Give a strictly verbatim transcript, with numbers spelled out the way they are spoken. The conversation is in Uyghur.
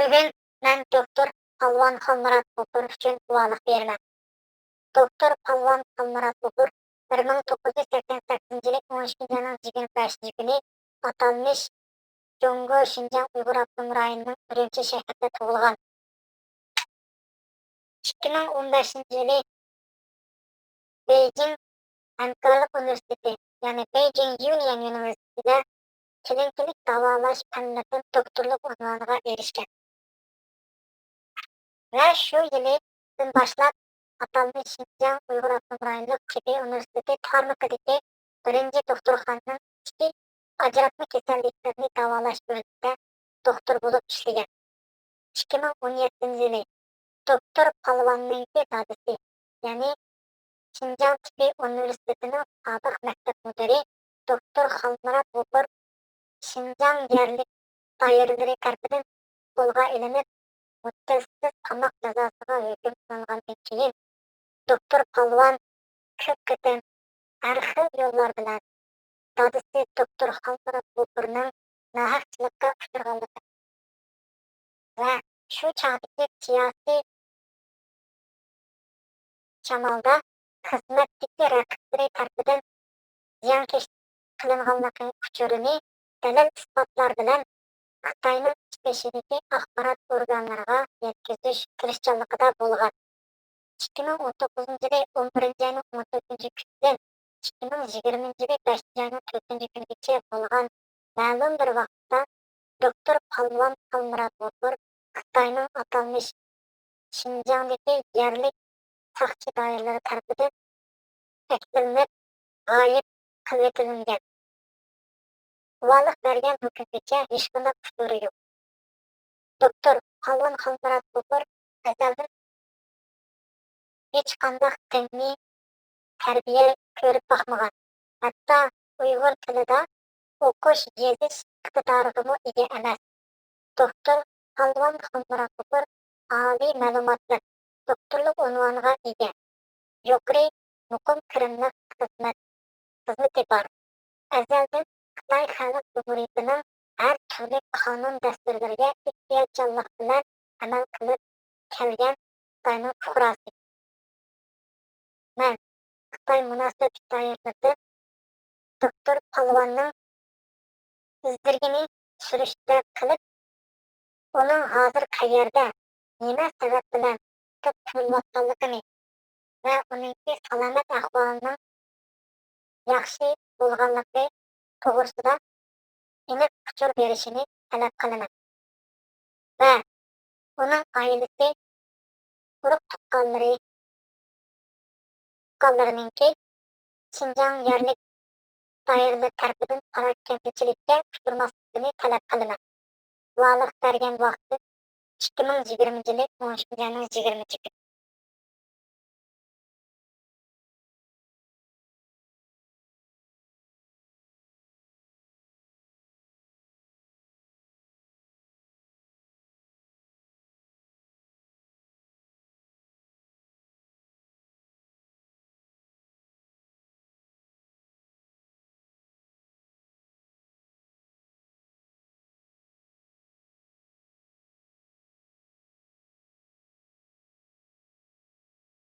بۈگۈن مەن دوكتور پالۋان خالمۇرات غوپۇر ئۈچۈن گۇۋاھلىق بېرىمەن. دوكتور پالۋان خالمۇرات غوپۇر بىر مىڭ توققۇز يۈز سەكسەن سەككىزىنچى يىلى ئون ئىككىنچى ئاينىڭ يىگىرمە بەشىنچى كۈنى ئاتالمىش جۇڭگو شىنجاڭ ئۇيغۇر ئاپتونوم رايونىنىڭ ئۈرۈمچى شەھىرىدە تۇغۇلغان. ئىككى مىڭ ئون بەشىنچى يىلى بېيجىڭ ھەمكارلىق ئۇنىۋېرسىتېتى، يەنى بېيجىڭ يۇنىيەن يۇنىۋېرسىتېتىدا كلىنىكىلىق داۋالاش پەنلىرىدىن دوكتورلۇق ئۇنۋانىغا ئېرىشكەن ۋە شۇ يىلىدىن باشلاپ ئاتالمىش شىنجاڭ ئۇيغۇر ئاپتونوم رايونلۇق تېببىي ئۇنىۋېرسىتېتى تارمىقىدىكى بىرىنچى دوختۇرخانىنىڭ ئىچكى ئاجراتما كېسەللىكلىرىنى داۋالاش بۆلۈمىدە دوختۇر بولۇپ ئىشلىگەن. ئىككى مىڭ ئون يەتتىنچى يىلى دوكتور پالۋاننىڭكى دادىسى، يەنى شىنجاڭ تېببىي ئۇنىۋېرسىتېتىنىڭ سابىق مەكتەپ مۇدىرى دوكتور خالمۇرات غوپۇر شىنجاڭ يەرلىك دائىرىلىرى تەرىپىدىن قولغا ئېلىنىپ، مۇددەتسىز قاماق جازاسىغا ھۆكۈم قىلىنغاندىن كېيىن، دوكتور پالۋان كۆپ قېتىم ھەر خىل يوللار بىلەن دادىسى دوكتور خالمۇرات غوپۇرنىڭ ناھەقچىلىققا ئۇچرىغانلىقى ۋە شۇ چاغدىكى سىياسىي شامالدا خىزمەتتىكى رەقىبلىرى تەرىپىدىن زىيانكەشلىك قىلىنغانلىقى ئۇچۇرىنى دەلىل-ئىسپاتلار بىلەن خىتاينىڭ ئىچ بېشىدىكى ئاخبارات ئورگانلىرىغا يەتكۈزۈش تىرىشچانلىقىدا بولغان. ئىككى مىڭ ئون توققۇزىنچى يىلى ئون بىرىنچى ئاينىڭ ئون تۆتىنچى كۈنىدىن ئىككى مىڭ يىگىرمىنچى يىلى بەشىنچى ئاينىڭ تۆتىنچى كۈنىگىچە بولغان مەلۇم بىر ۋاقىتتا دوكتور پالۋان خالمۇرات غوپۇر خىتاينىڭ ئاتالمىش شىنجاڭدىكى يەرلىك ساقچى دائىرىلىرى تەرىپىدىن ئەكېتىلىنىپ، غايىب قىلىۋېتىلگەن. گۇۋاھلىق بەرگەن بۇ كۈنگىچە ھېچقانداق ئۇچۇرى يوق. دوكتور پالۋان خالمۇرات غوپۇر ئەزەلدىن ھېچقانداق دىنىي تەربىيە كۆرۈپ باقمىغان، ھەتتا ئۇيغۇر تىلىدا ئوقۇش، يېزىش ئىقتىدارىغىمۇ ئىگە ئەمەس. دوكتور پالۋان خالمۇرات غوپۇر ئالىي مەلۇماتلىق، دوكتورلۇق ئۇنۋانىغا ئىگە، يۇقىرى مۇقىم كىرىملىق خىزمەت، خىزمىتى بار. ئەزەلدىن خىتاي خەلق جۇمھۇرىيىتىنىڭ ھەر تۈرلۈك قانۇن دەستۇرلىرىگە ئېھتىياتچانلىق بىلەن ئەمەل قىلىپ كەلگەن خىتاينىڭ پۇقراسى. مەن خىتاي مۇناسىۋەتلىك دائىرىلىرىدىن دوكتور پالۋاننىڭ ئىزدىرگىنى سۈرۈشتە قىلىپ، ئۇنىڭ ھازىر قەيەردە، نېمە سەۋەب بىلەن تۇتۇپ تۇرۇلۇۋاتقانلىقىنى ۋە ئۇنىڭكى سالامەت ئەھۋالىنىڭ ياخشى بولغانلىقى توغرىسىدا ئېنىق ئۇچۇر بېرىشىنى تەلەپ قىلىمەن ۋە ئۇنىڭ ئائىلىسى، ئۇرۇق تۇغقانلىرى، تۇغقانلىرىنىڭكى شىنجاڭ يەرلىك دائىرىلىرى تەرىپىدىن پاراكەندىچىلىككە ئۇچرىماسلىقىنى تەلەپ قىلىمەن. گۇۋاھلىق بەرگەن ۋاقتى ئىككى مىڭ يىگىرمىنچى يىلى ئون ئۈچىنچى ئاينىڭ يىگىرمىنچى كۈنى.